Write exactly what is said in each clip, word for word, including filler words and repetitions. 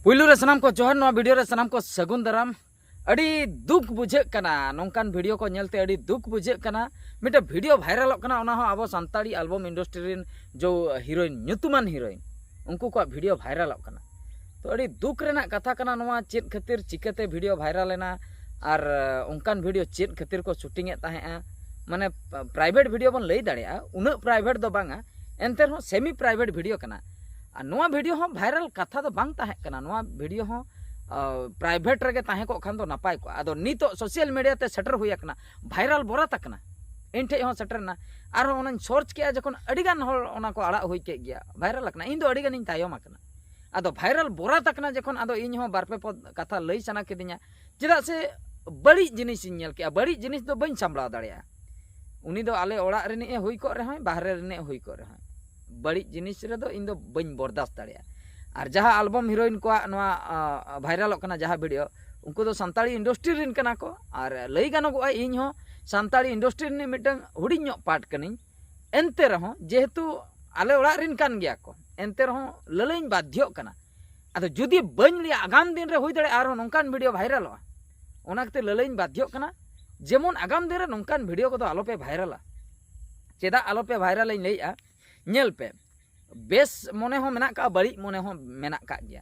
ᱯᱩᱭᱞᱩ ᱨᱮ ᱥᱟᱱᱟᱢ ᱠᱚ ᱡᱚᱦᱟᱨ, ᱱᱚᱣᱟ ᱵᱷᱤᱰᱤᱭᱳ ᱨᱮ ᱥᱟᱱᱟᱢ ᱠᱚ ᱥᱟᱹᱜᱩᱱ ᱫᱟᱨᱟᱢ᱾ ᱟᱹᱰᱤ ᱫᱩᱠ ᱵᱩᱡᱷᱟᱹᱜ ᱠᱟᱱᱟ, ᱱᱚᱝᱠᱟᱱ ᱵᱷᱤᱰᱤᱭᱳ ᱠᱚ ᱧᱮᱞᱛᱮ ᱟᱹᱰᱤ ᱫᱩᱠ ᱵᱩᱡᱷᱟᱹᱜ ᱠᱟᱱᱟ᱾ ᱢᱤᱫᱴᱮᱱ ᱵᱷᱤᱰᱤᱭᱳ ᱵᱷᱟᱭᱨᱟᱞᱚᱜ ᱠᱟᱱᱟ, ᱚᱱᱟ ᱦᱚᱸ ᱟᱵᱚ ᱥᱟᱱᱛᱟᱲᱤ ᱟᱞᱵᱚᱢ ᱤᱱᱰᱟᱥᱴᱨᱤ ᱨᱮᱱ ᱡᱚ ᱦᱤᱨᱳᱭᱤᱱ, ᱧᱩᱛᱩᱢᱟᱱ ᱦᱤᱨᱳᱭᱤᱱ, ᱩᱱᱠᱩ ᱠᱚᱣᱟᱜ ᱵᱷᱤᱰᱤᱭᱳ ᱵᱷᱟᱭᱨᱟᱞᱚᱜ ᱠᱟᱱᱟ᱾ ᱛᱚ ᱟᱹᱰᱤ ᱫᱩᱠ ᱨᱮᱱᱟᱜ ᱠᱟᱛᱷᱟ ᱠᱟᱱᱟ ᱱᱚᱣᱟ, ᱪᱮᱫ ᱠᱷᱟᱹᱛᱤᱨ ᱪᱤᱠᱟᱹᱛᱮ ᱵᱷᱤᱰᱤᱭᱳ ᱵᱷᱟᱭᱨᱟᱞ ᱮᱱᱟ ᱟᱨ ᱚᱱᱠᱟᱱ ᱵᱷᱤᱰᱤᱭᱳ ᱪᱮᱫ ᱠᱷᱟᱹᱛᱤᱨ ᱠᱚ ᱥᱩᱴᱤᱝ ᱮᱫ ᱛᱟᱦᱮᱸᱫᱼᱟ᱾ ᱢᱟᱱᱮ ᱯᱨᱟᱭᱵᱷᱮᱴ ᱵᱷᱤᱰᱤᱭᱳ ᱵᱚᱱ ᱞᱟᱹᱭ ᱫᱟᱲᱮᱭᱟᱜᱼᱟ, ᱩᱱᱟᱹᱜ ᱯᱨᱟᱭᱵᱷᱮᱴ ᱫᱚ ᱵᱟᱝᱟ, ᱮᱱᱛᱮ ᱨᱮᱦᱚᱸ ᱥᱮᱢᱤ ᱯᱨᱟᱭᱵᱷᱮᱴ ᱵᱷᱤᱰᱤᱭᱳ ᱠᱟᱱᱟ᱾ ᱟᱨ ᱱᱚᱣᱟ ᱵᱷᱤᱰᱤᱭᱳ ᱦᱚᱸ ᱵᱷᱟᱭᱨᱟᱞ ᱠᱟᱛᱷᱟ ᱫᱚ ᱵᱟᱝ ᱛᱟᱦᱮᱸ ᱠᱟᱱᱟ, ᱱᱚᱣᱟ ᱵᱷᱤᱰᱤᱭᱳ ᱦᱚᱸ ᱯᱨᱟᱭᱵᱷᱮᱴ ᱨᱮᱜᱮ ᱛᱟᱦᱮᱸ ᱠᱚᱜ ᱠᱷᱟᱱ ᱫᱚ ᱱᱟᱯᱟᱭ ᱠᱚᱜᱼᱟ᱾ ᱟᱫᱚ ᱱᱤᱛᱚᱜ ᱥᱳᱥᱟᱞ ᱢᱤᱰᱤᱭᱟ ᱛᱮ ᱥᱮᱴᱮᱨ ᱦᱩᱭ ᱟᱠᱟᱱᱟ, ᱵᱷᱟᱭᱨᱟᱞ ᱵᱚᱨᱟᱛ ᱟᱠᱟᱱᱟ, ᱤᱧ ᱴᱷᱮᱡ ᱦᱚᱸ ᱥᱮᱴᱮᱨ ᱮᱱᱟ᱾ ᱟᱨᱦᱚᱸ ᱚᱱᱟᱧ ᱥᱟᱨᱪ ᱠᱮᱜᱼᱟ, ᱡᱚᱠᱷᱚᱱ ᱟᱹᱰᱤ ᱜᱟᱱ ᱦᱚᱲ ᱚᱱᱟ ᱠᱚ ᱟᱲᱟᱜ ᱦᱩᱭ ᱠᱮᱫ ᱜᱮᱭᱟ, ᱵᱷᱟᱭᱨᱟᱞ ᱟᱠᱟᱱᱟ᱾ ᱤᱧ ᱫᱚ ᱟᱹᱰᱤ ᱜᱟᱱᱤᱧ ᱛᱟᱭᱚᱢ ᱟᱠᱟᱱᱟ᱾ ᱟᱫᱚ ᱵᱷᱟᱭᱨᱟᱞ ᱵᱚᱨᱟᱛ ᱟᱠᱟᱱᱟ ᱡᱚᱠᱷᱚᱱ, ᱟᱫᱚ ᱤᱧ ᱦᱚᱸ ᱵᱟᱨ ᱯᱮ ᱯᱚᱫ ᱠᱟᱛᱷᱟ ᱞᱟᱹᱭ ᱥᱟᱱᱟ ᱠᱤᱫᱤᱧᱟ, ᱪᱮᱫᱟᱜ ᱥᱮ ᱵᱟᱹᱲᱤᱡ ᱡᱤᱱᱤᱥ ᱤᱧ ᱧᱮᱞ ᱠᱮᱜᱼᱟ, ᱵᱟᱹᱲᱤᱡ ᱡᱤᱱᱤᱥ ᱫᱚ ᱵᱟᱹᱧ ᱥᱟᱢᱵᱲᱟᱣ ᱫᱟᱲᱮᱭᱟᱜᱼᱟ᱾ ᱩᱱᱤ ᱫᱚ ᱟᱞᱮ ᱚᱲᱟᱜ ᱨᱤᱱᱤᱡ ᱮ ᱦᱩᱭ ᱠᱚᱜ ᱨᱮᱦᱚᱸ, ᱵᱟᱦᱨᱮ ᱨᱤᱱᱤᱡ ᱮ ᱦᱩᱭ ᱠᱚᱜ ᱨᱮᱦᱚᱸ, ᱵᱟᱹᱲᱤᱡ ᱡᱤᱱᱤᱥ ᱨᱮᱫᱚ ᱤᱧ ᱫᱚ ᱵᱟᱹᱧ ᱵᱚᱨᱫᱟᱥᱛ ᱫᱟᱲᱮᱭᱟᱜᱼᱟ᱾ ᱟᱨ ᱡᱟᱦᱟᱸ ᱟᱞᱵᱚᱢ ᱦᱤᱨᱳᱭᱤᱱ ᱠᱚᱣᱟᱜ ᱱᱚᱣᱟ ᱵᱷᱟᱭᱨᱟᱞᱚᱜ ᱠᱟᱱᱟ ᱡᱟᱦᱟᱸ ᱵᱷᱤᱰᱤᱭᱳ, ᱩᱱᱠᱩ ᱫᱚ ᱥᱟᱱᱛᱟᱲᱤ ᱤᱱᱰᱟᱥᱴᱨᱤ ᱨᱮᱱ ᱠᱟᱱᱟ ᱠᱚ᱾ ᱟᱨ ᱞᱟᱹᱭ ᱜᱟᱱᱚᱜᱚᱜᱼᱟ, ᱤᱧ ᱦᱚᱸ ᱥᱟᱱᱛᱟᱲᱤ ᱤᱱᱰᱟᱥᱴᱨᱤ ᱨᱤᱱᱤᱡ ᱢᱤᱫᱴᱟᱝ ᱦᱩᱰᱤᱧ ᱧᱚᱜ ᱯᱟᱨᱴ ᱠᱟᱹᱱᱟᱹᱧ᱾ ᱮᱱᱛᱮ ᱨᱮᱦᱚᱸ ᱡᱮᱦᱮᱛᱩ ᱟᱞᱮ ᱚᱲᱟᱜ ᱨᱮᱱ ᱠᱟᱱ ᱜᱮᱭᱟ ᱠᱚ, ᱮᱱᱛᱮ ᱨᱮᱦᱚᱸ ᱞᱟᱹᱞᱟᱹᱭᱤᱧ ᱵᱟᱫᱽᱫᱷᱚᱜ ᱠᱟᱱᱟ᱾ ᱟᱫᱚ ᱡᱩᱫᱤ ᱵᱟᱹᱧ ᱞᱟᱹᱭᱟ, ᱟᱜᱟᱢ ᱫᱤᱱ ᱨᱮ ᱦᱩᱭ ᱫᱟᱲᱮᱭᱟᱜᱼᱟ ᱟᱨᱦᱚᱸ ᱱᱚᱝᱠᱟᱱ ᱵᱷᱤᱰᱤᱭᱳ ᱵᱷᱟᱭᱨᱟᱞᱚᱜᱼᱟ, ᱚᱱᱟ ᱠᱷᱟᱹᱛᱤᱨ ᱞᱟᱹᱞᱟᱹᱭᱤᱧ ᱵᱟᱫᱽᱫᱷᱚᱜ ᱠᱟᱱᱟ᱾ ᱡᱮᱢᱚᱱ ᱟᱜᱟᱢ ᱫᱤᱱ ᱨᱮ ᱱᱚᱝᱠᱟᱱ ᱵᱷᱤᱰᱤᱭᱳ ᱠᱚᱫᱚ ᱟᱞᱚᱯᱮ ᱵᱷᱟᱭᱨᱟᱞᱟ᱾ ᱪᱮᱫᱟᱜ ᱟᱞᱚᱯᱮ ᱵᱷᱟᱭᱨᱟᱞᱟ ᱤᱧ ᱞᱟᱹᱭᱮᱫᱼᱟ, ᱧᱮᱞ ᱯᱮ, ᱵᱮᱥ ᱢᱚᱱᱮ ᱦᱚᱸ ᱢᱮᱱᱟᱜ ᱠᱟᱜᱼᱟ, ᱵᱟᱹᱲᱤᱡ ᱢᱚᱱᱮ ᱦᱚᱸ ᱢᱮᱱᱟᱜ ᱠᱟᱜ ᱜᱮᱭᱟ᱾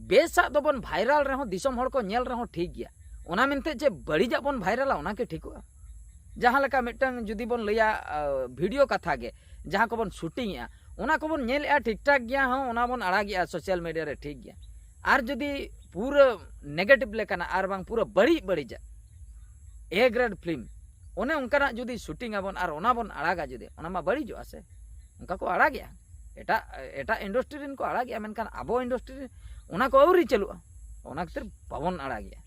ᱵᱮᱥᱟᱜ ᱫᱚᱵᱚᱱ ᱵᱷᱟᱭᱨᱟᱞ ᱨᱮᱦᱚᱸ, ᱫᱤᱥᱚᱢ ᱦᱚᱲ ᱠᱚ ᱧᱮᱞ ᱨᱮᱦᱚᱸ ᱴᱷᱤᱠ ᱜᱮᱭᱟ, ᱚᱱᱟ ᱢᱮᱱᱛᱮ ᱡᱮ ᱵᱟᱹᱲᱤᱡᱟᱜ ᱵᱚᱱ ᱵᱷᱟᱭᱨᱟᱞᱟ, ᱚᱱᱟ ᱠᱤ ᱴᱷᱤᱠᱚᱜᱼᱟ? ᱡᱟᱦᱟᱸ ᱞᱮᱠᱟ ᱢᱤᱫᱴᱟᱝ ᱡᱩᱫᱤ ᱵᱚᱱ ᱞᱟᱹᱭᱟ, ᱵᱷᱤᱰᱤᱭᱳ ᱠᱟᱛᱷᱟ ᱜᱮ, ᱡᱟᱦᱟᱸ ᱠᱚᱵᱚᱱ ᱥᱩᱴᱤᱝ ᱮᱜᱼᱟ, ᱚᱱᱟ ᱠᱚᱵᱚᱱ ᱧᱮᱞᱮᱜᱼᱟ ᱴᱷᱤᱠ ᱴᱷᱟᱠ ᱜᱮᱭᱟ, ᱦᱚᱸ ᱚᱱᱟ ᱵᱚᱱ ᱟᱲᱟᱜᱮᱜᱼᱟ ᱥᱳᱥᱟᱞ ᱢᱤᱰᱤᱭᱟ ᱨᱮ, ᱴᱷᱤᱠ ᱜᱮᱭᱟ᱾ ᱟᱨ ᱡᱩᱫᱤ ᱯᱩᱨᱟᱹ ᱱᱮᱜᱮᱴᱤᱵᱷ ᱞᱮᱠᱟᱱᱟᱜ ᱟᱨ ᱵᱟᱝ ᱯᱩᱨᱟᱹ ᱵᱟᱹᱲᱤᱡ ᱵᱟᱹᱲᱤᱡᱟᱜ, ᱮ ᱜᱨᱮᱰ ᱯᱷᱤᱞᱢ, ᱚᱱᱮ ᱚᱱᱠᱟᱱᱟᱜ ᱡᱩᱫᱤ ᱥᱩᱴᱤᱝ ᱟᱵᱚᱱ ᱟᱨ ᱚᱱᱟ ᱵᱚᱱ ᱟᱲᱟᱜᱟ ᱡᱩᱫᱤ, ᱚᱱᱟ ᱢᱟ ᱵᱟᱹᱲᱤᱡᱚᱜᱼᱟ ᱥᱮ᱾ ᱚᱱᱠᱟ ᱠᱚ ᱟᱲᱟᱜᱮᱜᱼᱟ, ᱮᱴᱟᱜ ᱮᱴᱟᱜ ᱤᱱᱰᱟᱥᱴᱨᱤ ᱨᱮᱱ ᱠᱚ ᱟᱲᱟᱜᱮᱜᱼᱟ, ᱢᱮᱱᱠᱷᱟᱱ ᱟᱵᱚ ᱤᱱᱰᱟᱥᱴᱨᱤ ᱨᱮ ᱚᱱᱟ ᱠᱚ ᱟᱹᱣᱨᱤ ᱪᱟᱹᱞᱩᱜᱼᱟ, ᱚᱱᱟ ᱠᱷᱟᱹᱛᱤᱨ ᱵᱟᱵᱚᱱ ᱟᱲᱟᱜᱮᱜᱼᱟ᱾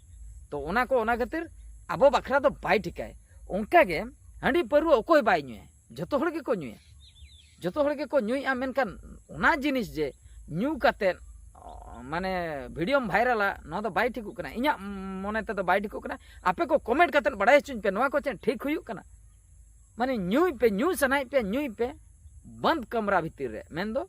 ᱛᱚ ᱚᱱᱟ ᱠᱚ ᱚᱱᱟ ᱠᱷᱟᱹᱛᱤᱨ ᱟᱵᱚ ᱵᱟᱠᱷᱨᱟ ᱫᱚ ᱵᱟᱭ ᱴᱷᱤᱠᱟᱭ᱾ ᱚᱱᱠᱟᱜᱮ ᱦᱟᱺᱰᱤ ᱯᱟᱹᱨᱣᱟᱹ ᱚᱠᱚᱭ ᱵᱟᱭ ᱧᱩᱭᱟ? ᱡᱚᱛᱚ ᱦᱚᱲ ᱜᱮᱠᱚ ᱧᱩᱭᱟ, ᱡᱚᱛᱚ ᱦᱚᱲ ᱜᱮᱠᱚ ᱧᱩᱭᱮᱜᱼᱟ᱾ ᱢᱮᱱᱠᱷᱟᱱ ᱚᱱᱟ ᱡᱤᱱᱤᱥ ᱡᱮ ᱧᱩ ᱠᱟᱛᱮᱫ, ᱚ, ᱢᱟᱱᱮ ᱵᱷᱤᱰᱤᱭᱳᱢ ᱵᱷᱟᱭᱨᱟᱞᱟ, ᱱᱚᱣᱟ ᱫᱚ ᱵᱟᱭ ᱴᱷᱤᱠᱚᱜ ᱠᱟᱱᱟ, ᱤᱧᱟᱹᱜ ᱢᱚᱱᱮ ᱛᱮᱫᱚ ᱵᱟᱭ ᱴᱷᱤᱠᱚᱜ ᱠᱟᱱᱟ᱾ ᱟᱯᱮ ᱠᱚ ᱠᱚᱢᱮᱱᱴ ᱠᱟᱛᱮᱫ ᱵᱟᱲᱟᱭ ᱦᱚᱪᱚᱧ ᱯᱮ, ᱱᱚᱣᱟ ᱠᱚ ᱪᱮᱫ ᱴᱷᱤᱠ ᱦᱩᱭᱩᱜ ᱠᱟᱱᱟ? ᱢᱟᱱᱮ ᱧᱩᱭ ᱯᱮ, ᱧᱩ ᱥᱟᱱᱟᱭᱮᱫ ᱯᱮᱭᱟ ᱧᱩᱭ ᱯᱮ, ᱵᱚᱱᱫ ᱠᱟᱢᱨᱟ ᱵᱷᱤᱛᱤᱨ ᱨᱮ, ᱢᱮᱱᱫᱚ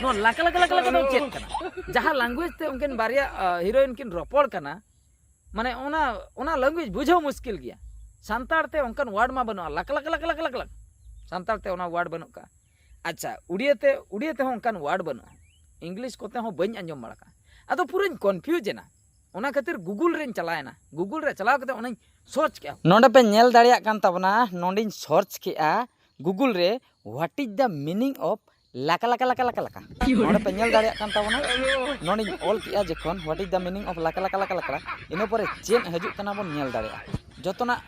ᱱᱚᱣᱟ ᱞᱟᱠᱟ ᱞᱟᱠᱟ ᱞᱟᱠᱟ ᱞᱟᱠᱟ ᱫᱚ ᱪᱮᱫ ᱠᱟᱱᱟ? ᱡᱟᱦᱟᱸ ᱞᱮᱝᱜᱩᱭᱮᱡᱽ ᱛᱮ ᱩᱱᱠᱤᱱ ᱵᱟᱨᱭᱟ ᱦᱤᱨᱳᱭᱤᱱ ᱠᱤᱱ ᱨᱚᱯᱚᱲ ᱠᱟᱱᱟ, ᱢᱟᱱᱮ ᱚᱱᱟ ᱚᱱᱟ ᱞᱮᱝᱜᱩᱭᱮᱡᱽ ᱵᱩᱡᱷᱟᱹᱣ ᱢᱩᱥᱠᱤᱞ ᱜᱮᱭᱟ᱾ ᱥᱟᱱᱛᱟᱲ ᱛᱮ ᱚᱱᱠᱟᱱ ᱣᱟᱨᱰ ᱢᱟ ᱵᱟᱹᱱᱩᱜᱼᱟ, ᱞᱟᱠᱟ ᱞᱟᱠᱟ ᱞᱟᱠᱟ ᱞᱟᱠᱟ ᱞᱟᱠᱟ ᱞᱟᱠᱟ᱾ ᱥᱟᱱᱛᱟᱲ ᱛᱮ ᱚᱱᱟ ᱣᱟᱨᱰ ᱵᱟᱹᱱᱩᱜ ᱠᱟᱜᱼᱟ᱾ ᱟᱪᱪᱷᱟ, ᱩᱲᱤᱭᱟᱹ ᱛᱮ ᱩᱲᱤᱭᱟᱹ ᱛᱮᱦᱚᱸ ᱚᱱᱠᱟᱱ ᱣᱟᱨᱰ ᱵᱟᱹᱱᱩᱜᱼᱟ, ᱤᱝᱞᱤᱥ ᱠᱚᱛᱮ ᱦᱚᱸ ᱵᱟᱹᱧ ᱟᱸᱡᱚᱢ ᱵᱟᱲᱟ ᱠᱟᱜᱼᱟ᱾ ᱟᱫᱚ ᱯᱩᱨᱟᱹᱧ ᱠᱚᱱᱯᱷᱤᱭᱩᱡᱽ ᱮᱱᱟ᱾ ᱚᱱᱟ ᱠᱷᱟᱹᱛᱤᱨ ᱜᱩᱜᱩᱞ ᱨᱮᱧ ᱪᱟᱞᱟᱣᱮᱱᱟ᱾ ᱜᱩᱜᱩᱞ ᱨᱮ ᱪᱟᱞᱟᱣ ᱠᱟᱛᱮ ᱚᱱᱟᱧ ᱥᱟᱨᱪ ᱠᱮᱜᱼᱟ᱾ ᱱᱚᱰᱮ ᱯᱮ ᱧᱮᱞ ᱫᱟᱲᱮᱭᱟᱜ ᱠᱟᱱ ᱛᱟᱵᱚᱱᱟ, ᱱᱚᱰᱮᱧ ᱥᱟᱨᱪ ᱠᱮᱜᱼᱟ ᱜᱩᱜᱩᱞ ᱨᱮ, what is the meaning of ᱞᱟᱠᱟ ᱞᱟᱠᱟ ᱞᱟᱠᱟ ᱞᱟᱠᱟ ᱞᱟᱠᱟ᱾ ᱱᱚᱰᱮ ᱯᱮ ᱧᱮᱞ ᱫᱟᱲᱮᱭᱟᱜ ᱠᱟᱱ ᱛᱟᱵᱚᱱᱟ, ᱱᱚᱰᱮᱧ ᱚᱞ ᱠᱮᱜᱼᱟ ᱡᱚᱠᱷᱚᱱ, what is the meaning of ᱞᱟᱠᱟ ᱞᱟᱠᱟ ᱞᱟᱠᱟ ᱞᱟᱠᱟ, ᱤᱱᱟᱹ ᱯᱚᱨᱮ ᱪᱮᱫ ᱦᱤᱡᱩᱜ ᱠᱟᱱᱟ ᱵᱚᱱ ᱧᱮᱞ ᱫᱟᱲᱮᱭᱟᱜᱼᱟ᱾ ᱡᱚᱛᱚᱱᱟᱜ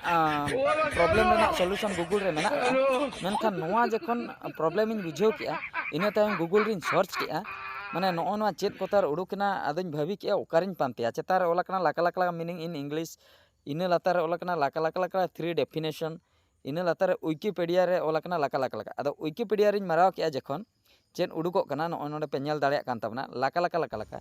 ᱯᱨᱚᱵᱞᱮᱢ ᱨᱮᱱᱟᱜ ᱥᱚᱞᱩᱥᱚᱱ ᱜᱩᱜᱩᱞ ᱨᱮ ᱢᱮᱱᱟᱜᱼᱟ᱾ ᱢᱮᱱᱠᱷᱟᱱ ᱱᱚᱣᱟ ᱡᱚᱠᱷᱚᱱ ᱯᱨᱚᱵᱞᱮᱢ ᱤᱧ ᱵᱩᱡᱷᱟᱹᱣ ᱠᱮᱜᱼᱟ, ᱤᱱᱟᱹ ᱛᱟᱭᱚᱢ ᱜᱩᱜᱩᱞ ᱨᱤᱧ ᱥᱟᱨᱪ ᱠᱮᱜᱼᱟ, ᱢᱟᱱᱮ ᱱᱚᱜᱼᱚ ᱱᱚᱣᱟ ᱪᱮᱫ ᱠᱚᱛᱟᱨ ᱩᱰᱩᱠ ᱮᱱᱟ, ᱟᱫᱚᱧ ᱵᱷᱟᱹᱵᱤ ᱠᱮᱜᱼᱟ ᱚᱠᱟᱨᱤᱧ ᱯᱟᱱᱛᱮᱭᱟ᱾ ᱪᱮᱛᱟᱱ ᱨᱮ ᱚᱞ ᱟᱠᱟᱱᱟ ᱞᱟᱠᱟ ᱞᱟᱠᱟ ᱞᱟᱠᱟ meaning in English, ᱤᱱᱟᱹ ᱞᱟᱛᱟᱨ ᱨᱮ ᱚᱞ ᱟᱠᱟᱱᱟ ᱞᱟᱠᱟ ᱞᱟᱠᱟ ᱞᱟᱠᱟ three definition, ᱤᱱᱟᱹ ᱞᱟᱛᱟᱨ ᱨᱮ ᱣᱤᱠᱤᱯᱤᱰᱤᱭᱟ ᱨᱮ ᱚᱞ ᱟᱠᱟᱱᱟ ᱞᱟᱠᱟ ᱞᱟᱠᱟ ᱞᱟᱠᱟ᱾ ᱟᱫᱚ ᱣᱤᱠᱤᱯᱤᱰᱤᱭᱟ ᱨᱤᱧ ᱢᱟᱨᱟᱣ ᱠᱮᱜᱼᱟ ᱡᱚᱠᱷᱚᱱ, ᱪᱮᱫ ᱩᱰᱩᱠᱚᱜ ᱠᱟᱱᱟ, ᱱᱚᱜᱼᱚᱭ ᱱᱚᱰᱮ ᱯᱮ ᱧᱮᱞ ᱫᱟᱲᱮᱭᱟᱜ ᱠᱟᱱ ᱛᱟᱵᱚᱱᱟ, ᱞᱟᱠᱟ ᱞᱟᱠᱟ ᱞᱟᱠᱟ ᱞᱟᱠᱟ᱾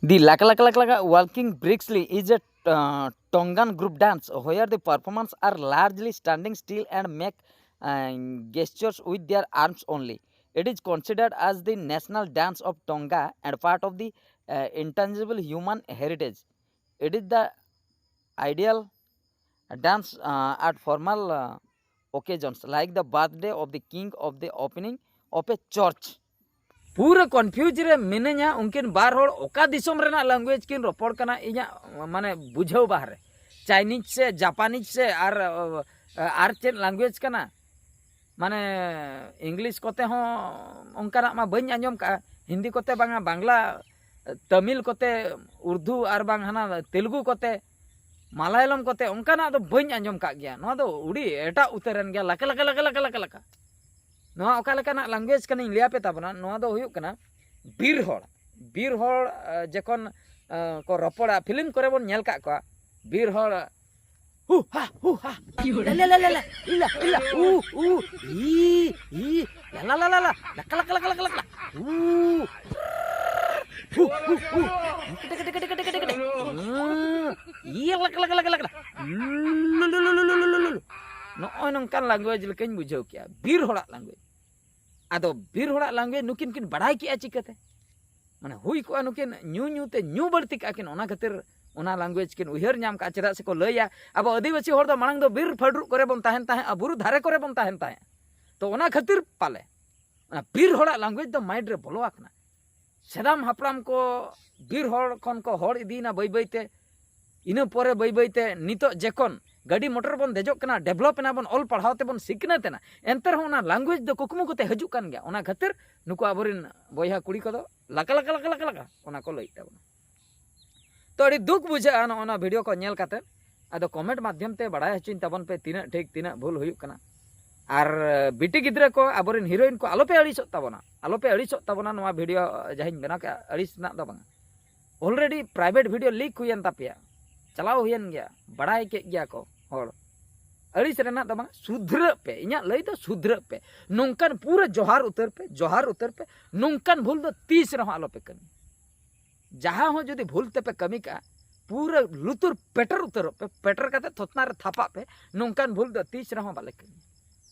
The Laka Laka Laka Laka Walking Briskly is a uh, Tongan group dance where the performers are largely standing still and make uh, gestures with their arms only. It is considered as the national dance of Tonga and part of the uh, intangible human heritage. It is the ideal dance uh, at formal uh, occasions like the birthday of the king of the opening of a church. ᱯᱩᱨᱟᱹ confuse ᱨᱮ ᱢᱤᱱᱟᱹᱧᱟ, ᱩᱱᱠᱤᱱ ᱵᱟᱨ ᱦᱚᱲ ᱚᱠᱟ ᱫᱤᱥᱚᱢ ᱨᱮᱱᱟᱜ language ᱠᱤᱱ ᱨᱚᱯᱚᱲ ᱠᱟᱱᱟ, ᱤᱧᱟᱹᱜ ᱢᱟᱱᱮ ᱵᱩᱡᱷᱟᱹᱣ ᱵᱟᱦᱨᱮ᱾ ᱪᱟᱭᱱᱤᱡᱽ ᱥᱮ ᱡᱟᱯᱟᱱᱤᱡᱽ ᱥᱮ ᱟᱨ ᱟᱨ ᱪᱮᱫ ᱞᱮᱝᱜᱩᱭᱮᱡᱽ ᱠᱟᱱᱟ? ᱢᱟᱱᱮ ᱤᱝᱞᱤᱥ ᱠᱚᱛᱮ ᱦᱚᱸ ᱚᱱᱠᱟᱱᱟᱜ ᱢᱟ ᱵᱟᱹᱧ ᱟᱸᱡᱚᱢ ᱠᱟᱜᱼᱟ, ᱦᱤᱱᱫᱤ ᱠᱚᱛᱮ ᱵᱟᱝᱟ, ᱵᱟᱝᱞᱟ, ᱛᱟᱢᱤᱞ ᱠᱚᱛᱮ, ᱩᱨᱫᱩ ᱟᱨ ᱵᱟᱝ ᱦᱟᱱᱟ ᱛᱮᱞᱮᱜᱩ ᱠᱚᱛᱮ, ᱢᱟᱞᱟᱭᱟᱞᱚᱢ ᱠᱚᱛᱮ, ᱚᱱᱠᱟᱱᱟᱜ ᱫᱚ ᱵᱟᱹᱧ ᱟᱸᱡᱚᱢ ᱠᱟᱜ ᱜᱮᱭᱟ᱾ ᱱᱚᱣᱟ ᱫᱚ ᱟᱹᱰᱤ ᱮᱴᱟᱜ ᱩᱛᱟᱹᱨᱮᱱ ᱜᱮᱭᱟ, ᱞᱟᱠᱟ ᱞᱟᱠᱟ ᱞᱟᱠᱟ ᱞᱟᱠᱟ ᱞᱟᱠᱟ ᱞᱟᱠᱟ᱾ ᱱᱚᱣᱟ ᱚᱠᱟ ᱞᱮᱠᱟᱱᱟᱜ ᱞᱮᱝᱜᱩᱭᱮᱡᱽ ᱠᱟᱱᱟᱧ ᱞᱟᱹᱭ ᱟᱯᱮ ᱛᱟᱵᱚᱱᱟ᱾ ᱱᱚᱣᱟ ᱫᱚ ᱦᱩᱭᱩᱜ ᱠᱟᱱᱟ ᱵᱤᱨ ᱦᱚᱲ᱾ ᱵᱤᱨ ᱦᱚᱲ ᱡᱚᱠᱷᱚᱱ ᱠᱚ ᱨᱚᱯᱚᱲᱟ, ᱯᱷᱤᱞᱢ ᱠᱚᱨᱮ ᱵᱚᱱ ᱧᱮᱞ ᱠᱟᱜ ᱠᱚᱣᱟ, ᱵᱤᱨ ᱦᱚᱲ ᱦᱩ ᱦᱟ ᱦᱩ ᱦᱟ ᱞᱟ ᱞᱟ ᱞᱟ ᱞᱟ ᱞᱟ ᱤᱞᱟ ᱤᱞᱟ ᱩ ᱩ ᱤ ᱤ ᱞᱟ ᱞᱟ ᱞᱟ ᱞᱟ ᱞᱟ ᱞᱟᱠᱟ ᱞᱟᱠᱟ ᱞᱟᱠᱟ ᱞᱟᱠᱟ ᱞᱟᱠᱟ ᱩ ᱦᱩ ᱦᱩ ᱦᱩ ᱠᱮᱴᱮ ᱠᱮᱴᱮ ᱠᱮᱴᱮ ᱠᱮᱴᱮ ᱠᱮᱴᱮ ᱠᱮᱴᱮ ᱩ ᱤᱭᱟᱹ ᱞᱟᱠᱟ ᱞᱟᱠᱟ ᱞᱟᱠᱟ ᱞᱟᱠᱟ ᱞᱩ ᱞᱩ ᱞᱩ ᱞᱩ ᱞᱩ ᱞᱩ ᱞᱩ ᱞᱩ᱾ ᱱᱚᱜᱼᱚᱭ ᱱᱚᱝᱠᱟᱱ ᱞᱮᱝᱜᱩᱭᱮᱡᱽ ᱞᱮᱠᱟᱧ ᱵᱩᱡᱷᱟᱹᱣ ᱠᱮᱜᱼᱟ, ᱵᱤᱨ ᱦᱚᱲᱟᱜ ᱞᱮᱝᱜᱩᱭᱮᱡᱽ᱾ ᱟᱫᱚ ᱵᱤᱨ ᱦᱚᱲᱟᱜ ᱞᱮᱝᱜᱩᱭᱮᱡᱽ ᱱᱩᱠᱤᱱ ᱠᱤᱱ ᱵᱟᱲᱟᱭ ᱠᱮᱜᱼᱟ ᱪᱤᱠᱟᱹᱛᱮ? ᱢᱟᱱᱮ ᱦᱩᱭ ᱠᱚᱜᱼᱟ ᱱᱩᱠᱤᱱ ᱧᱩ ᱧᱩ ᱛᱮ ᱧᱩ ᱵᱟᱹᱲᱛᱤ ᱠᱟᱜᱼᱟ ᱠᱤᱱ, ᱚᱱᱟ ᱠᱷᱟᱹᱛᱤᱨ ᱚᱱᱟ ᱞᱮᱝᱜᱩᱭᱮᱡᱽ ᱠᱤᱱ ᱩᱭᱦᱟᱹᱨ ᱧᱟᱢ ᱠᱟᱜᱼᱟ᱾ ᱪᱮᱫᱟᱜ ᱥᱮᱠᱚ ᱞᱟᱹᱭᱟ ᱟᱵᱚ ᱟᱹᱫᱤᱵᱟᱹᱥᱤ ᱦᱚᱲ ᱫᱚ ᱢᱟᱲᱟᱝ ᱫᱚ ᱵᱤᱨ ᱯᱷᱟᱹᱰᱨᱩᱜ ᱠᱚᱨᱮ ᱵᱚᱱ ᱛᱟᱦᱮᱱ ᱛᱟᱦᱮᱸᱫᱼᱟ, ᱵᱩᱨᱩ ᱫᱷᱟᱨᱮ ᱠᱚᱨᱮ ᱵᱚᱱ ᱛᱟᱦᱮᱱ ᱛᱟᱦᱮᱸᱫᱼᱟ᱾ ᱛᱚ ᱚᱱᱟ ᱠᱷᱟᱹᱛᱤᱨ ᱯᱟᱞᱮ ᱚᱱᱟ ᱵᱤᱨ ᱦᱚᱲᱟᱜ ᱞᱮᱝᱜᱩᱭᱮᱡᱽ ᱫᱚ ᱢᱟᱭᱤᱱᱰ ᱨᱮ ᱵᱚᱞᱚ ᱟᱠᱟᱱᱟ᱾ ᱥᱮᱫᱟᱢ ᱦᱟᱯᱲᱟᱢ ᱠᱚ ᱵᱤᱨ ᱦᱚᱲ ᱠᱷᱚᱱ ᱠᱚ ᱦᱚᱲ ᱤᱫᱤᱭᱮᱱᱟ ᱵᱟᱹᱭ ᱵᱟᱹᱭ ᱛᱮ᱾ ᱤᱱᱟᱹ ᱯᱚᱨᱮ ᱵᱟᱹᱭ ᱵᱟᱹᱭ ᱛᱮ ᱱᱤᱛᱚᱜ ᱡᱮᱠᱷᱚᱱ ᱜᱟᱹᱰᱤ ᱢᱚᱴᱚᱨ ᱵᱚᱱ ᱫᱮᱡᱚᱜ ᱠᱟᱱᱟ, ᱰᱮᱵᱷᱞᱚᱯ ᱮᱱᱟ ᱵᱚᱱ, ᱚᱞ ᱯᱟᱲᱦᱟᱣ ᱛᱮᱵᱚᱱ ᱥᱤᱠᱷᱱᱟᱹᱛ ᱮᱱᱟ, ᱮᱱᱛᱮ ᱨᱮᱦᱚᱸ ᱚᱱᱟ ᱞᱮᱝᱜᱩᱭᱮᱡᱽ ᱫᱚ ᱠᱩᱠᱢᱩ ᱠᱚᱛᱮ ᱦᱤᱡᱩᱜ ᱠᱟᱱ ᱜᱮᱭᱟ᱾ ᱚᱱᱟ ᱠᱷᱟᱹᱛᱤᱨ ᱱᱩᱠᱩ ᱟᱵᱚᱨᱮᱱ ᱵᱚᱭᱦᱟ ᱠᱩᱲᱤ ᱠᱚᱫᱚ ᱞᱟᱠᱟ ᱞᱟᱠᱟ ᱞᱟᱠᱟ ᱞᱟᱠᱟ ᱞᱟᱠᱟ ᱚᱱᱟ ᱠᱚ ᱞᱟᱹᱭᱮᱫ ᱛᱟᱵᱚᱱᱟ᱾ ᱛᱚ ᱟᱹᱰᱤ ᱫᱩᱠ ᱵᱩᱡᱷᱟᱹᱜᱼᱟ ᱱᱚᱜᱼᱚ ᱱᱚᱣᱟ ᱵᱷᱤᱰᱤᱭᱳ ᱠᱚ ᱧᱮᱞ ᱠᱟᱛᱮ᱾ ᱟᱫᱚ ᱠᱚᱢᱮᱱᱴ ᱢᱟᱫᱽᱫᱷᱚᱢ ᱛᱮ ᱵᱟᱲᱟᱭ ᱦᱚᱪᱚᱧ ᱛᱟᱵᱚᱱ ᱯᱮ, ᱛᱤᱱᱟᱹᱜ ᱴᱷᱤᱠ ᱛᱤᱱᱟᱹᱜ ᱵᱷᱩᱞ ᱦᱩᱭᱩᱜ ᱠᱟᱱᱟ᱾ ᱟᱨ ᱵᱤᱴᱤ ᱜᱤᱫᱽᱨᱟᱹ ᱠᱚ, ᱟᱵᱚᱨᱮᱱ ᱦᱤᱨᱳᱭᱤᱱ ᱠᱚ, ᱟᱞᱚᱯᱮ ᱟᱹᱲᱤᱥᱚᱜ ᱛᱟᱵᱚᱱᱟ, ᱟᱞᱚᱯᱮ ᱟᱹᱲᱤᱥᱚᱜ ᱛᱟᱵᱚᱱᱟ᱾ ᱱᱚᱣᱟ ᱵᱷᱤᱰᱤᱭᱳ ᱡᱟᱦᱟᱸᱧ ᱵᱮᱱᱟᱣ ᱠᱮᱜᱼᱟ, ᱟᱹᱲᱤᱥ ᱨᱮᱱᱟᱜ ᱫᱚ ᱵᱟᱝᱟ᱾ ᱚᱞᱨᱮᱰᱤ ᱯᱨᱟᱭᱵᱷᱮᱴ ᱵᱷᱤᱰᱤᱭᱳ ᱞᱤᱠ ᱦᱩᱭᱮᱱ ᱛᱟᱯᱮᱭᱟ, ᱪᱟᱞᱟᱣ ᱦᱩᱭᱮᱱ ᱜᱮᱭᱟ, ᱵᱟᱲᱟᱭ ᱠᱮᱫ ᱜᱮᱭᱟ ᱠᱚ ᱦᱚᱲ᱾ ᱟᱹᱲᱤᱥ ᱨᱮᱱᱟᱜ ᱫᱚ ᱵᱟᱝ, ᱥᱩᱫᱷᱨᱟᱹᱜ ᱯᱮ᱾ ᱤᱧᱟᱹᱜ ᱞᱟᱹᱭ ᱫᱚ ᱥᱩᱫᱷᱨᱟᱹᱜ ᱯᱮ᱾ ᱱᱚᱝᱠᱟᱱ ᱯᱩᱨᱟᱹ ᱡᱚᱦᱟᱨ ᱩᱛᱟᱹᱨ ᱯᱮ, ᱡᱚᱦᱟᱨ ᱩᱛᱟᱹᱨ ᱯᱮ᱾ ᱱᱚᱝᱠᱟᱱ ᱵᱷᱩᱞ ᱫᱚ ᱛᱤᱥ ᱨᱮᱦᱚᱸ ᱟᱞᱚᱯᱮ ᱠᱟᱹᱢᱤ᱾ ᱡᱟᱦᱟᱸ ᱦᱚᱸ ᱡᱩᱫᱤ ᱵᱷᱩᱞ ᱛᱮᱯᱮ ᱠᱟᱹᱢᱤ ᱠᱟᱜᱼᱟ, ᱯᱩᱨᱟᱹ ᱞᱩᱛᱩᱨ ᱯᱮᱴᱮᱨ ᱩᱛᱟᱹᱨᱚᱜ ᱯᱮ, ᱯᱮᱴᱮᱨ ᱠᱟᱛᱮ ᱛᱷᱚᱛᱱᱟ ᱨᱮ ᱛᱷᱟᱯᱟᱜ ᱯᱮ᱾ ᱱᱚᱝᱠᱟᱱ ᱵᱷᱩᱞ ᱫᱚ ᱛᱤᱥ ᱨᱮᱦᱚᱸ ᱵᱟᱞᱮ ᱠᱟᱹᱢᱤ᱾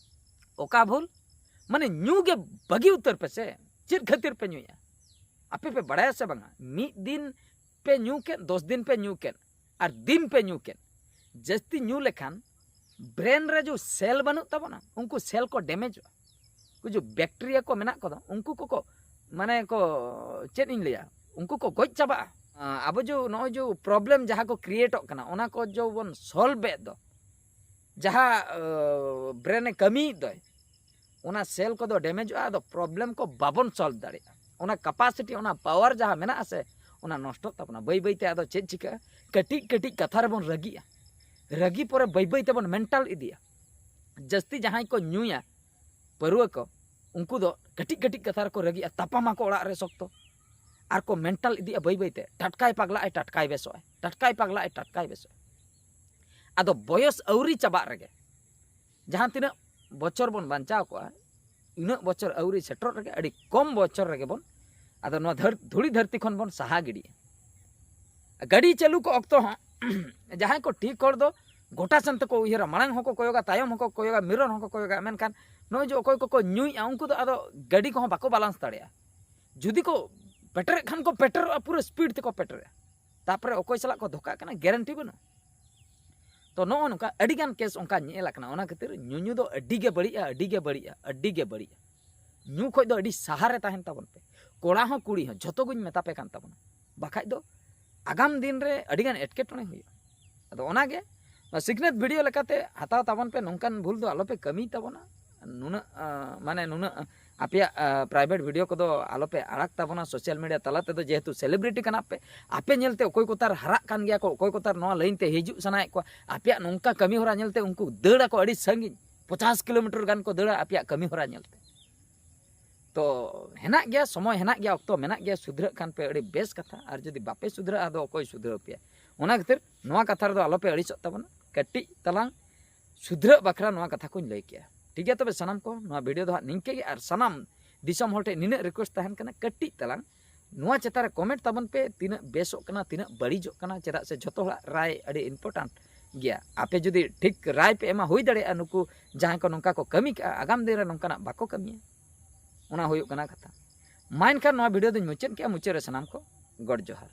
ᱚᱠᱟ ᱵᱷᱩᱞ? ᱢᱟᱱᱮ ᱧᱩ ᱜᱮ ᱵᱟᱹᱜᱤ ᱩᱛᱟᱹᱨ ᱯᱮ ᱥᱮ᱾ ᱪᱮᱫ ᱠᱷᱟᱹᱛᱤᱨ ᱯᱮ ᱧᱩᱭᱟ? ᱟᱯᱮ ᱯᱮ ᱵᱟᱲᱟᱭᱟ ᱥᱮ ᱵᱟᱝᱟ? ᱢᱤᱫ ᱫᱤᱱ ᱯᱮ ᱧᱩ ᱠᱮᱫ, ᱫᱚᱥ ᱫᱤᱱ ᱯᱮ ᱧᱩ ᱠᱮᱫ, ᱟᱨ ᱫᱤᱱ ᱯᱮ ᱧᱩ ᱠᱮᱫ, ᱡᱟᱹᱥᱛᱤ ᱧᱩ ᱞᱮᱠᱷᱟᱱ ᱵᱨᱮᱱ ᱨᱮ ᱡᱮ ᱥᱮᱞ ᱵᱟᱹᱱᱩᱜ ᱛᱟᱵᱚᱱᱟ, ᱩᱱᱠᱩ ᱥᱮᱞ ᱠᱚ ᱰᱮᱢᱮᱡᱚᱜᱼᱟ᱾ ᱩᱱᱠᱩ ᱡᱮ ᱵᱮᱠᱴᱮᱨᱤᱭᱟ ᱠᱚ ᱢᱮᱱᱟᱜ ᱠᱚᱫᱚ, ᱩᱱᱠᱩ ᱠᱚᱠᱚ, ᱢᱟᱱᱮ ᱠᱚ, ᱪᱮᱫ ᱤᱧ ᱞᱟᱹᱭᱟ, ᱩᱱᱠᱩ ᱠᱚ ᱜᱚᱡ ᱪᱟᱵᱟᱜᱼᱟ᱾ ᱟᱵᱚ ᱡᱮ ᱱᱚᱜᱼᱚᱭ ᱡᱮ ᱯᱨᱚᱵᱞᱮᱢ ᱡᱟᱦᱟᱸ ᱠᱚ ᱠᱨᱤᱭᱮᱴᱚᱜ ᱠᱟᱱᱟ, ᱚᱱᱟ ᱠᱚ ᱡᱮ ᱵᱚᱱ ᱥᱚᱞᱵᱷ ᱮᱫ ᱫᱚ, ᱡᱟᱦᱟᱸ ᱵᱨᱮᱱᱮ ᱠᱟᱹᱢᱤᱭᱮᱫ ᱫᱚᱭ, ᱚᱱᱟ ᱥᱮᱞ ᱠᱚᱫᱚ ᱰᱮᱢᱮᱡᱚᱜᱼᱟ᱾ ᱟᱫᱚ ᱯᱨᱚᱵᱞᱮᱢ ᱠᱚ ᱵᱟᱵᱚᱱ ᱥᱚᱞᱵᱷ ᱫᱟᱲᱮᱭᱟᱜᱼᱟ᱾ ᱚᱱᱟ ᱠᱟᱯᱟᱥᱤᱴᱤ, ᱚᱱᱟ ᱯᱟᱣᱟᱨ ᱡᱟᱦᱟᱸ ᱢᱮᱱᱟᱜᱼᱟ ᱥᱮ, ᱚᱱᱟ ᱱᱚᱥᱴᱚᱜ ᱛᱟᱵᱚᱱᱟ᱾ ᱵᱟᱹᱭ ᱵᱟᱹᱭᱛᱮ ᱟᱫᱚ ᱪᱮᱫ ᱪᱤᱠᱟᱹᱜᱼᱟ? ᱠᱟᱹᱴᱤᱡ ᱠᱟᱹᱴᱤᱡ ᱠᱟᱛᱷᱟ ᱨᱮᱵᱚᱱ ᱨᱟᱹᱜᱤᱜᱼᱟ᱾ ᱨᱟᱹᱜᱤ ᱯᱚᱨᱮ ᱵᱟᱹᱭ ᱵᱟᱹᱭ ᱛᱮᱵᱚᱱ ᱢᱮᱱᱴᱟᱞ ᱤᱫᱤᱜᱼᱟ᱾ ᱡᱟᱹᱥᱛᱤ ᱡᱟᱦᱟᱸᱭ ᱠᱚ ᱧᱩᱭᱟ ᱯᱟᱹᱨᱣᱟᱹ ᱠᱚ, ᱩᱱᱠᱩ ᱫᱚ ᱠᱟᱹᱴᱤᱡ ᱠᱟᱹᱴᱤᱡ ᱠᱟᱛᱷᱟ ᱨᱮᱠᱚ ᱨᱟᱹᱜᱤᱜᱼᱟ, ᱛᱟᱯᱟᱢᱟᱠᱚ ᱚᱲᱟᱜ ᱨᱮ ᱥᱚᱠᱛᱚ, ᱟᱨ ᱠᱚ ᱢᱮᱱᱴᱟᱞ ᱤᱫᱤᱜᱼᱟ ᱵᱟᱹᱭ ᱵᱟᱹᱭᱛᱮ, ᱴᱟᱴᱠᱟᱭ ᱯᱟᱜᱽᱞᱟᱜᱼᱟᱭ, ᱴᱟᱴᱠᱟᱭ ᱵᱮᱥᱚᱜᱼᱟᱭ, ᱴᱟᱴᱠᱟᱭ ᱯᱟᱜᱽᱞᱟᱜᱼᱟᱭ, ᱴᱟᱴᱠᱟᱭ ᱵᱮᱥᱚᱜᱼᱟᱭ᱾ ᱟᱫᱚ ᱵᱚᱭᱚᱥ ᱟᱹᱣᱨᱤ ᱪᱟᱵᱟᱜ ᱨᱮᱜᱮ, ᱡᱟᱦᱟᱸ ᱛᱤᱱᱟᱹᱜ ᱵᱚᱪᱷᱚᱨ ᱵᱚᱱ ᱵᱟᱧᱪᱟᱣ ᱠᱚᱜᱼᱟ, ᱩᱱᱟᱹᱜ ᱵᱚᱪᱷᱚᱨ ᱟᱹᱣᱨᱤ ᱥᱮᱴᱮᱨᱚᱜ ᱨᱮᱜᱮ, ᱟᱹᱰᱤ ᱠᱚᱢ ᱵᱚᱪᱷᱚᱨ ᱨᱮᱜᱮ ᱵᱚᱱ ᱟᱫᱚ ᱱᱚᱣᱟ ᱫᱷᱟᱹᱨ-, ᱫᱷᱩᱲᱤ ᱫᱷᱟᱹᱨᱛᱤ ᱠᱷᱚᱱ ᱵᱚᱱ ᱥᱟᱦᱟ ᱜᱤᱰᱤᱜᱼᱟ᱾ ᱜᱟᱹᱰᱤ ᱪᱟᱹᱞᱩ ᱠᱚ ᱚᱠᱛᱚ ᱦᱚᱸ ᱡᱟᱦᱟᱸᱭ ᱠᱚ ᱴᱷᱤᱠ ᱦᱚᱲ ᱫᱚ ᱜᱚᱴᱟ ᱥᱮᱱ ᱛᱮᱠᱚ ᱩᱭᱦᱟᱹᱨᱟ, ᱢᱟᱲᱟᱝ ᱦᱚᱸᱠᱚ ᱠᱚᱭᱚᱜᱟ, ᱛᱟᱭᱚᱢ ᱦᱚᱸᱠᱚ ᱠᱚᱭᱚᱜᱟ, ᱢᱤᱨᱚᱨ ᱦᱚᱸᱠᱚ ᱠᱚᱭᱚᱜᱟ᱾ ᱢᱮᱱᱠᱷᱟᱱ ᱱᱚᱜᱼᱚᱭ ᱡᱮ ᱚᱠᱚᱭ ᱠᱚᱠᱚ ᱧᱩᱭᱮᱫᱼᱟ, ᱩᱱᱠᱩ ᱫᱚ ᱟᱫᱚ ᱜᱟᱹᱰᱤ ᱠᱚᱦᱚᱸ ᱵᱟᱠᱚ ᱵᱟᱞᱟᱱᱥ ᱫᱟᱲᱮᱭᱟᱜᱼᱟ᱾ ᱡᱩᱫᱤ ᱠᱚ ᱯᱮᱴᱮᱨᱮᱫ ᱠᱷᱟᱱ ᱠᱚ ᱯᱮᱴᱮᱨᱚᱜᱼᱟ, ᱯᱩᱨᱟᱹ ᱥᱯᱤᱰ ᱛᱮᱠᱚ ᱯᱮᱴᱮᱨᱟ᱾ ᱛᱟᱨᱯᱚᱨᱮ ᱚᱠᱚᱭ ᱥᱟᱞᱟᱜ ᱠᱚ ᱫᱷᱚᱠᱟᱜ ᱠᱟᱱᱟ, ᱜᱮᱨᱮᱱᱴᱤ ᱵᱟᱹᱱᱩᱜᱼᱟ᱾ ᱛᱚ ᱱᱚᱜᱼᱚ ᱱᱚᱝᱠᱟ ᱟᱹᱰᱤᱜᱟᱱ ᱠᱮᱥ ᱚᱱᱠᱟ ᱧᱮᱞ ᱟᱠᱟᱱᱟ᱾ ᱚᱱᱟ ᱠᱷᱟᱹᱛᱤᱨ ᱧᱩᱧᱩ ᱫᱚ ᱟᱹᱰᱤ ᱜᱮ ᱵᱟᱹᱲᱤᱡᱼᱟ, ᱟᱹᱰᱤ ᱜᱮ ᱵᱟᱹᱲᱤᱡᱼᱟ, ᱟᱹᱰᱤ ᱜᱮ ᱵᱟᱹᱲᱤᱡᱼᱟ᱾ ᱧᱩ ᱠᱷᱚᱡ ᱫᱚ ᱟᱹᱰᱤ ᱥᱟᱦᱟ ᱨᱮ ᱛᱟᱦᱮᱱ ᱛᱟᱵᱚᱱ ᱯᱮ, ᱠᱚᱲᱟ ᱦᱚᱸ ᱠᱩᱲᱤ ᱦᱚᱸ, ᱡᱷᱚᱛᱚ ᱜᱤᱧ ᱢᱮᱛᱟ ᱯᱮ ᱠᱟᱱ ᱛᱟᱵᱚᱱᱟ᱾ ᱵᱟᱠᱷᱟᱡ ᱫᱚ ᱟᱜᱟᱢ ᱫᱤᱱ ᱨᱮ ᱟᱹᱰᱤᱜᱟᱱ ᱮᱴᱠᱮᱴᱚᱬᱮ ᱦᱩᱭᱩᱜᱼᱟ᱾ ᱟᱫᱚ ᱚᱱᱟᱜᱮ ᱱᱚᱣᱟ ᱥᱤᱠᱷᱱᱟᱹᱛ ᱵᱷᱤᱰᱤᱭᱳ ᱞᱮᱠᱟᱛᱮ ᱦᱟᱛᱟᱣ ᱛᱟᱵᱚᱱ ᱯᱮ, ᱱᱚᱝᱠᱟᱱ ᱵᱷᱩᱞ ᱫᱚ ᱟᱞᱚᱯᱮ ᱠᱟᱹᱢᱤᱭ ᱛᱟᱵᱚᱱᱟ᱾ ᱱᱩᱱᱟᱹᱜ, ᱟᱸ, ᱢᱟᱱᱮ ᱱᱩᱱᱟᱹᱜ ᱟᱯᱮᱭᱟᱜ ᱯᱨᱟᱭᱵᱷᱮᱴ ᱵᱷᱤᱰᱤᱭᱳ ᱠᱚᱫᱚ ᱟᱞᱚᱯᱮ ᱟᱲᱟᱜ ᱛᱟᱵᱚᱱᱟ ᱥᱳᱥᱟᱞ ᱢᱤᱰᱤᱭᱟ ᱛᱟᱞᱟ ᱛᱮᱫᱚ, ᱡᱮᱦᱮᱛᱩ ᱥᱮᱞᱤᱵᱨᱤᱴᱤ ᱠᱟᱱᱟ ᱯᱮ᱾ ᱟᱯᱮ ᱧᱮᱞᱛᱮ ᱚᱠᱚᱭ ᱠᱚᱛᱟᱨ ᱦᱟᱨᱟᱜ ᱠᱟᱱ ᱜᱮᱭᱟ ᱠᱚ, ᱚᱠᱚᱭ ᱠᱚᱛᱟᱨ ᱱᱚᱣᱟ ᱞᱟᱭᱤᱱ ᱛᱮ ᱦᱤᱡᱩᱜ ᱥᱟᱱᱟᱭᱮᱫ ᱠᱚᱣᱟ, ᱟᱯᱮᱭᱟᱜ ᱱᱚᱝᱠᱟ ᱠᱟᱹᱢᱤ ᱦᱚᱨᱟ ᱧᱮᱞᱛᱮ ᱩᱱᱠᱩ ᱫᱟᱹᱲ ᱟᱠᱚ ᱟᱹᱰᱤ ᱥᱟᱺᱜᱤᱧ, ᱯᱚᱪᱟᱥ ᱠᱤᱞᱳᱢᱤᱴᱟᱨ ᱜᱟᱱ ᱠᱚ ᱫᱟᱹᱲᱟ ᱟᱯᱮᱭᱟᱜ ᱠᱟᱹᱢᱤ ᱦᱚᱨᱟ ᱧᱮᱞᱛᱮ᱾ ᱛᱚ ᱦᱮᱱᱟᱜ ᱜᱮᱭᱟ, ᱥᱚᱢᱚᱭ ᱦᱮᱱᱟᱜ ᱜᱮᱭᱟ, ᱚᱠᱛᱚ ᱢᱮᱱᱟᱜ ᱜᱮᱭᱟ, ᱥᱩᱫᱷᱨᱟᱹᱜ ᱠᱷᱟᱱ ᱯᱮ ᱟᱹᱰᱤ ᱵᱮᱥ ᱠᱟᱛᱷᱟ, ᱟᱨ ᱡᱩᱫᱤ ᱵᱟᱯᱮ ᱥᱩᱫᱷᱨᱟᱹᱜᱼᱟ ᱟᱫᱚ ᱚᱠᱚᱭ ᱥᱩᱫᱷᱨᱟᱹᱣ ᱯᱮᱭᱟ? ᱚᱱᱟ ᱠᱷᱟᱹᱛᱤᱨ ᱱᱚᱣᱟ ᱠᱟᱛᱷᱟ ᱨᱮᱫᱚ ᱟᱞᱚᱯᱮ ᱟᱹᱲᱤᱥᱚᱜ ᱛᱟᱵᱚᱱᱟ, ᱠᱟᱹᱴᱤᱡ ᱛᱟᱞᱟᱝ ᱥᱩᱫᱷᱨᱟᱹᱜ ᱵᱟᱠᱷᱨᱟ ᱱᱚᱣᱟ ᱠᱟᱛᱷᱟ ᱠᱚᱧ ᱞᱟᱹᱭ ᱠᱮᱜᱼᱟ᱾ ᱴᱷᱤᱠ ᱜᱮᱭᱟ, ᱛᱚᱵᱮ ᱥᱟᱱᱟᱢ ᱠᱚ ᱱᱚᱣᱟ ᱵᱷᱤᱰᱤᱭᱳ ᱫᱚ ᱦᱟᱸᱜ ᱱᱤᱝᱠᱟᱹ ᱜᱮ, ᱟᱨ ᱥᱟᱱᱟᱢ ᱫᱤᱥᱚᱢ ᱦᱚᱲ ᱴᱷᱮᱱ ᱱᱤᱱᱟᱹᱜ ᱨᱤᱠᱩᱭᱮᱥᱴ ᱛᱟᱦᱮᱱ ᱠᱟᱱᱟ, ᱠᱟᱹᱴᱤᱡ ᱛᱟᱞᱟᱝ ᱱᱚᱣᱟ ᱪᱮᱛᱟᱱ ᱨᱮ ᱠᱚᱢᱮᱱᱴ ᱛᱟᱵᱚᱱ ᱯᱮ, ᱛᱤᱱᱟᱹᱜ ᱵᱮᱥᱚᱜ ᱠᱟᱱᱟ, ᱛᱤᱱᱟᱹᱜ ᱵᱟᱹᱲᱤᱡᱚᱜ ᱠᱟᱱᱟ, ᱪᱮᱫᱟᱜ ᱥᱮ ᱡᱷᱚᱛᱚ ᱦᱚᱲᱟᱜ ᱨᱟᱭ ᱟᱹᱰᱤ ᱤᱢᱯᱚᱨᱴᱮᱱᱴ ᱜᱮᱭᱟ᱾ ᱟᱯᱮ ᱡᱩᱫᱤ ᱴᱷᱤᱠ ᱨᱟᱭ ᱯᱮ ᱮᱢᱟ, ᱦᱩᱭ ᱫᱟᱲᱮᱭᱟᱜᱼᱟ ᱱᱩᱠᱩ ᱡᱟᱦᱟᱸᱭ ᱠᱚ ᱱᱚᱝᱠᱟ ᱠᱚ ᱠᱟᱹᱢᱤ ᱠᱟᱜᱼᱟ, ᱟᱜᱟᱢ ᱫᱤᱱ ᱨᱮ ᱱᱚᱝᱠᱟᱱᱟᱜ ᱵᱟᱠᱚ ᱠᱟᱹᱢᱤᱭᱟ᱾ ᱚᱱᱟ ᱦᱩᱭᱩᱜ ᱠᱟᱱᱟ ᱠᱟᱛᱷᱟ᱾ ᱢᱟ ᱮᱱᱠᱷᱟᱱ ᱱᱚᱣᱟ ᱵᱷᱤᱰᱤᱭᱳ ᱫᱚᱧ ᱢᱩᱪᱟᱹᱫ ᱠᱮᱜᱼᱟ, ᱢᱩᱪᱟᱹᱫ ᱨᱮ ᱥᱟᱱᱟᱢ ᱠᱚ ᱜᱚᱰ ᱡᱚᱦᱟᱨ᱾